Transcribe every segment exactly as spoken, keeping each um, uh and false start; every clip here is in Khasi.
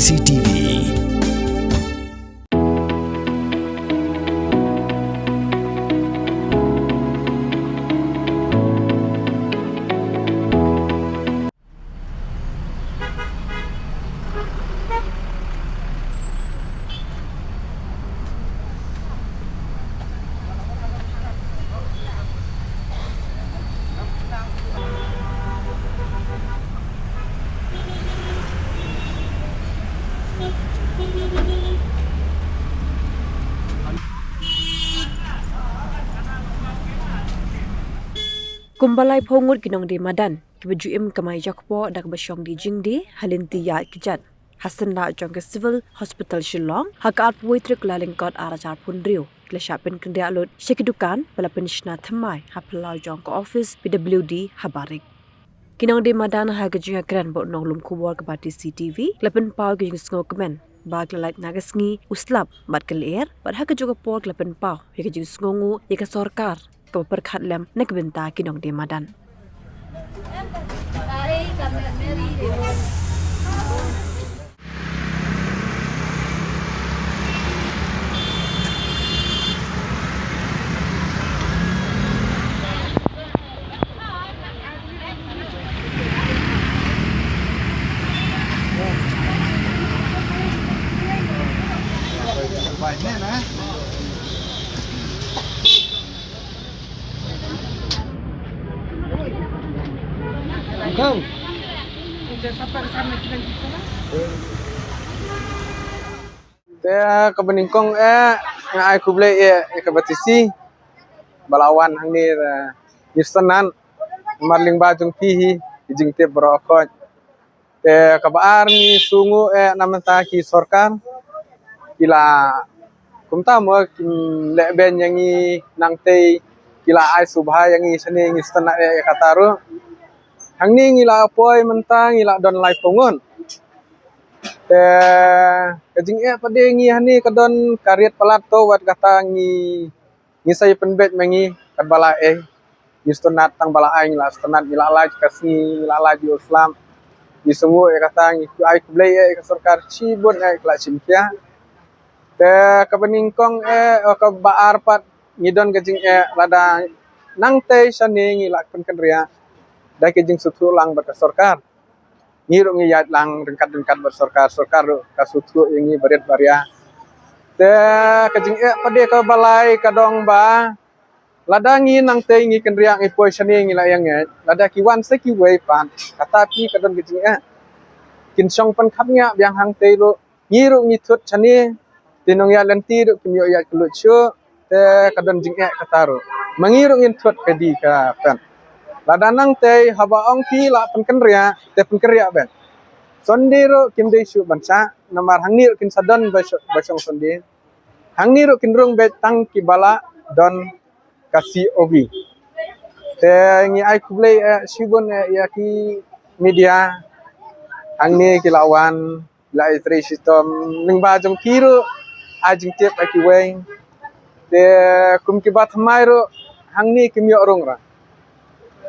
C T V. Kumba laiphew ngut ki nongdie madan kiba ju im kamai jakpoh da kaba shong die jingdie ha lynti ïaid kjat ha syndah jong ka Civil Hospital Shillong ha ka arphew wei tarik Kyllalyngkot arhajar arphew hynriew ki la shah pynkynriah lut sha ki dukan ba la pynshna thymmai ha phyllaw jong ka ophis P W D ha Barik. Ki nongdie madan ha ka jingïakren bad u nonglum khubor kaba T C T V la pynpaw ki jingsngewkmen ba ki la lait na ka sngi, u slap bad ka lyer, bad ha kajuh ka por ki la pynpaw ïa ka jingsngewnguh ïa ka sorkar kaba pyrkhat lem na ka bynta ki nongdie madan. Te kaba nyngkong eh nga ai khublei eh ïa ka batesi ba la wan hangne, eh, ngi sngewtynnat namar lyngba jong phi hi ki jingtip baroh khoit. Te kaba ar ngi sngewnguh eh na mynta ki sorkar ki la kumta mo kim leh beiñ ïa ngi nangtei, ki la ai sngewbha ïa ngi shane, ngi sngewtynnat eh ïa kata ruh. Hangne ngi la poi mynta ngi la don laiphew ngut. Te ka jingeh pat de ngi hangne ka don ka rit palat to wat kata ngi ngi sa ïa pynbeit ma ngi katba la ei. Ngi sngewtynnat tang ba la ai ngi la sngewtynnat, ngi la lait ka sngi, ngi la lait ïa u slap. Ngi sngewnguh ïa kata, ngi ai khublei ïa ka sorkar shibun eh ka la shim khia. Te kaba nyngkong eh kaba ar pat ngi don ka jingeh lada nangtei shane ngi la pynkynriah da ka jingsngewthuh lang bad ka sorkar. Ngi ruh ngi ïaid lang ryngkat ryngkat bad sorkar, sorkar ruh ka sngewthuh ïa ngi barit baria. Te ka jingeh pat de kaba lai ka dong ba lada ngi nangtei ngi kynriah ngi poi shane ngi la ïeng eh, lada ki wan sa kiwei pat kata pat ka don ka jingeh. Kin shong pynkhapngiah biang hangtei ruh. Ngi ruh ngi thut shane, te nongïaid lynti ruh kim ïoh ïaid kylluid shuh, te ka don jingeh kata ruh. Ma ngi ruh ngin thut ka dei ka pyn. Lada nangtei haba ong ki la pynkynriah te pynkynriah beit. Sunday ruh kim dei shuh ban shah namar hangne ruh kin sa don ba shong, ba shong Sunday. Hangne ruh kin rung beit tang kiba la don ka C O V. Te ngi ai khublei eh shibun eh ïa ki media hangne ki la wan la ïatrei shitom lyngba jong ki ruh ai jingtip ïa kiwei. Te kum kiba thymmai ruh hangne kim ïoh rung ra.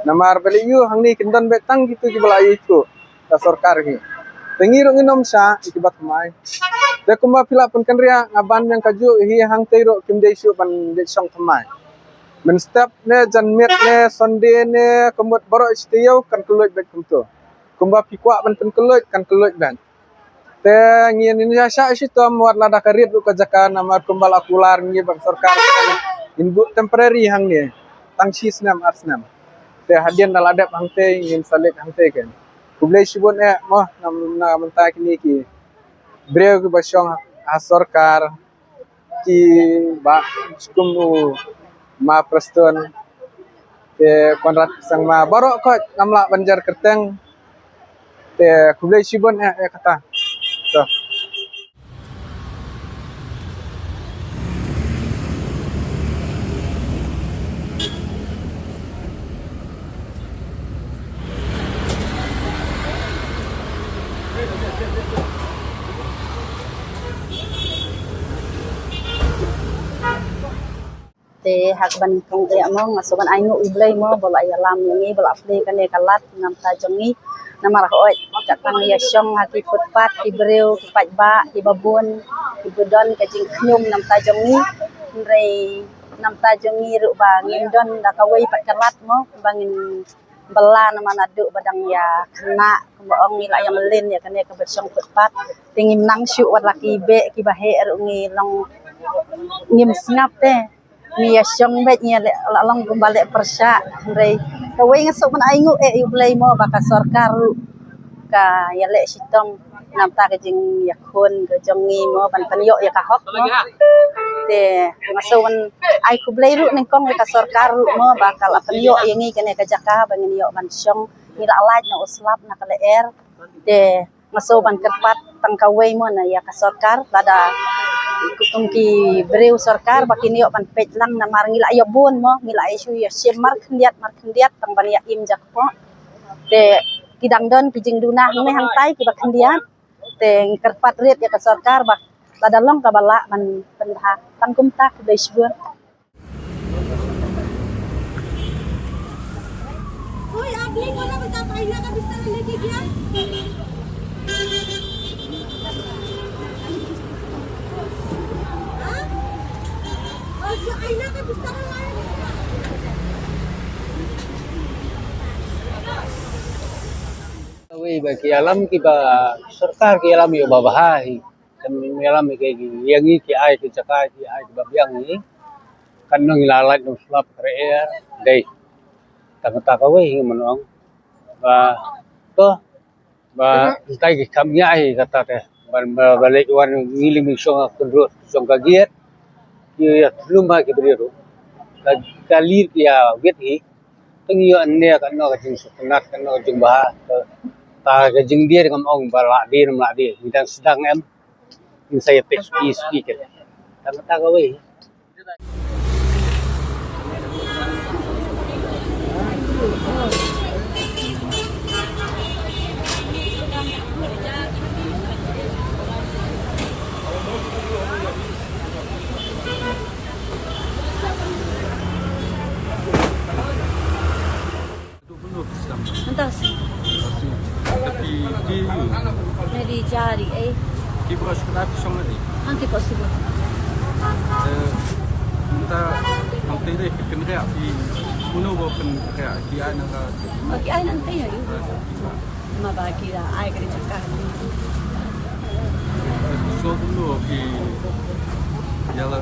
Namar ba lei ïoh hangne kin don beit tang kitu kiba la ïathuh ka sorkar hi. Te ngi ruh ngin ym shah ïa kiba thymmai. Te kumba phi la pynkynriah nga ban biang kajuh hi hangtei ruh kim dei shuh ban leit shong thymmai. Mynstep ne janmiet ne Sunday ne ka mut baroh shi taïew kan kylluid beit kumto. Kumba phi kwah ban pynkylluid kan kylluid beit. Te ngin ïa shah shitom wat lada ka rit ruh ka jaka namar kumba la kular ngi bad sorkar ngin buh temporary hangne tang shi snem ar snem. Te hadien da la dep hangtei ngin sa leit hangtei ken. Khublei shibun eh mo na, na mynta kine ki briew kiba shong ha sorkar. Ki bah skum u Ma Preston, te Conrad Sangma, baroh khoit ngam lah ban jer kyrteng. Te khublei shibun eh, eh kata. To. Te ha kaba nyngkong eh mo nga sngewbha ban ai nguh ïa U Blei mo ba la ïalam ïa ngi ba la plie kane ka lad namar jong ngi. Namar ka oi, ka tang ïa shong ha ki footpath, ki briew, ki paidbah, ki babun, ki budon, ka jingkhñium namta jong ngi. Hynrei namta jong ngi ruh ba ngim don da kawei pat ka lad mo, ba ngin bylla namar naduh ba dang ïa khynnah, kumba ong ngi la ïa mlien ïa kane kaba shong footpath. Te ngim nang shuh wat la ki beh ki ba heh ruh ngi long ngim sngap te. Ngi ïa shong beit ngi ïa leh la long kumba leh pyrshah. Hynrei kawei nga sngewbha ai nguh eh ïa U Blei mo ba ka sorkar ruh ka ïa leh shitom namta ka jingïakhun ka jong ngi mo ban pynïoh ïa ka hok mo. Te nga sngewbha ai khublei ruh nyngkong ïa ka sorkar ruh mo ba ka la pynïoh ïa ngi kane ka jaka ba ngin ïoh ban shong. Ngi la lait na u slap na ka lyer. Te nga sngewbha ban kyrpad tang kawei mo na ïa ka sorkar, lada kum ki briew sorkar ba kin ïoh ban peit lang namar ngi la ïa bun mo, ngi la ïa shu ïa shim mar khyndiat mar khyndiat tang ban ïa im jakpoh. Te ki dang don ki jingduna hangne hangtai kiba khyndiat. Te ngi kyrpad rit ïa ka sorkar ba lada long kaba lah ban pynbha tang kumta. Khublei shibun. कोई आदमी बोला, बता, आईना का बिस्तर लेके गया। हाँ? और जो आईना का बिस्तर लाया, Kawei ba ki ïalam kiba sorkar ki ïalam ïa ba bha hi. Kan ïalam ïa ki, ïa ngi ki ai ki jaka ki ai kiba biang hi. Kan nang ïa la lait nang slap kre er dei. Tang kata kawei hi man ong. Ba to ba ntai ki kam ïa hi kata te. Ban ba, ba leit wan ngi ling shong ka kynrut shong ka giat. Ki ïa tlum ha ki briew ruh. Ka, ka lir ki ïa wit hi. Tang ïoh ne ka no ka jingsngewtynnat ka no ka jingbha. Ta ka jingdir ngam ong ba la dir ma la dir. Ngi dang sdang em. Ngi sa ïa peit suki suki ke. Tang ta kawei. Mynta ka sngi. Ka phi die ïa u? Nga die jar ïa ei. Ki brush kata phi shong ïa ei? Hangtei pat shuh. Eh, mynta hangtei dei phi kynriah phi, mano ba pynriah, ki ai na ka? Ba ki ai na hangtei ïa u. Ah, ki ai. Ma ba ki la ai ka jaka. Sngewbha noh phi ïa la,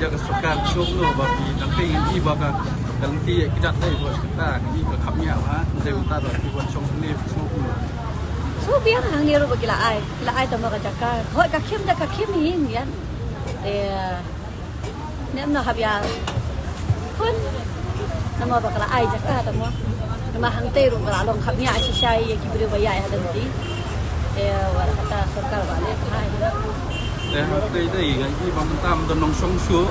ïa ka sorkar sngewbha noh ba phi nang phi ngi ba ka, ka lynti ïa ki jaka dei ba kata ngi ka kham ïa ba dei mynta ba phi wan shong ne sngewbha noh. Sngewbha hangne ruh ba ki la ai, ki la ai tang ma ka jaka. Hoi ka khim da ka khim hi ngi ïa. Eh, Ne em noh hap ïa khun. Namar ba ka la ai jaka tang mo. Namar hangtei ruh ka la long khapngiah shisha ïa ki briew ba ïaid ha lynti. Te wat kata sorkar ba leh bha. Te hangtei dei ïa ki ba mynta ym don nongshong shuh.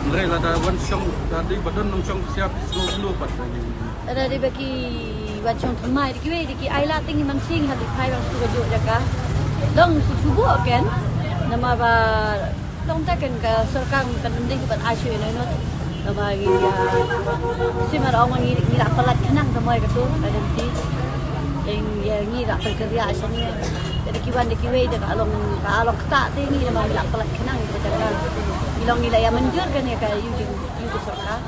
Hynrei lada wan shong, lada dei ba don nongshong shisha phi sngewbha noh pat. Lada dei ba ki wan shong thymmai da kiwei da ki ai lad te ngi mynsiem ha ki phai ban shu ka juh jaka. Long shu shu buh ken. Namar ba Long ta kan ka sorkar kan ym dei ban ai shuh ïa noi not. Namar ngi, ah, shu mar ong ngi, ngi la palat khnang ka moi ka tu ka lynti. Ïa ngi la pyrkhat ïa shane. Te da ki wan da kiwei da ka long, ka long kata te ngi namar ngi la palat khnang ka jaka. Ngi long ngi la ïa mynjur kane ka ïa u jing, ïa u sorkar.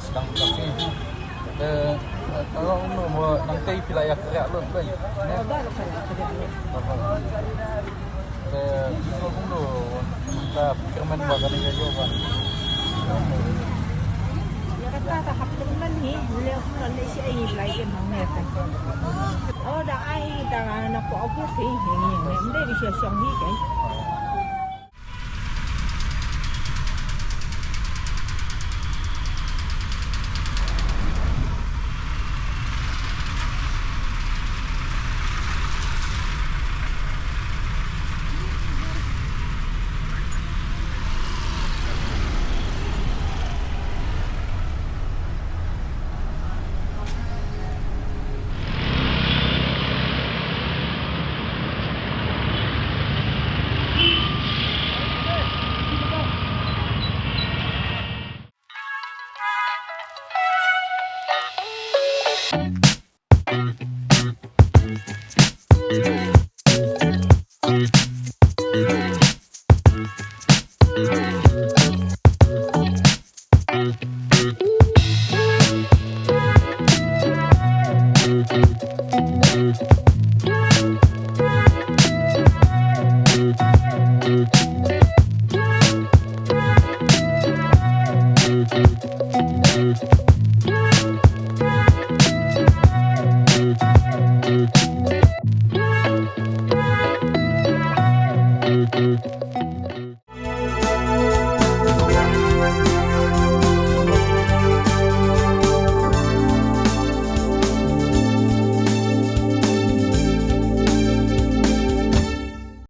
Sedang kasih. Eh, kalau unu mo nang tei pila ïa kria lut bai. Ne? Eh, itu unu ta chairman ba kani ka yo ba. Ïa kata ta hap chairman hi, beliau pun le si ai lai ke mang ne ta. Oh, da ai ta na ko office hi, hi, hi, hi, hi, hi, hi, hi, hi,